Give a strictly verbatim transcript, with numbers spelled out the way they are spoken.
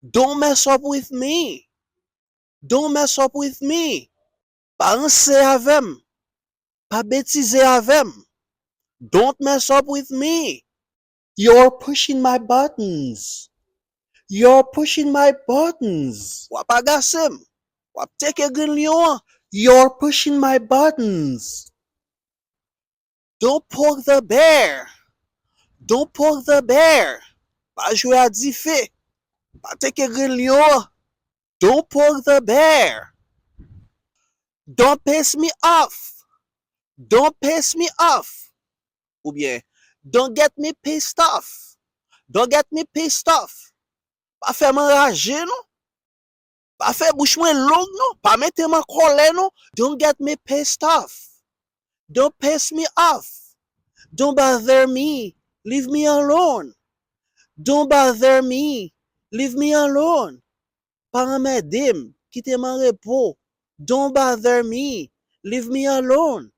Don't mess up with me. Don't mess up with me. Pa ranse avè m. Pa betize avè m. Don't mess up with me. You're pushing my buttons. You're pushing my buttons. W ap agase m. W ap teke grenn lyon an. You're pushing my buttons. Don't poke the bear. Don't poke the bear. Pa jwe a dife. Pa teke grenn lyon an. Don't poke the bear. Don't piss me off. Don't piss me off. Oubyen, don't get me pissed off. Don't get me pissed off. Pa fè m anraje non. Pa fè bouch mwen long non. Pa mete m an kòlè non. Don't get me pissed off. Don't piss me off. Don't bother me. Leave me alone. Don't bother me. Leave me alone. Pa anmède m. Kite m an repo. Don't bother me. Leave me alone.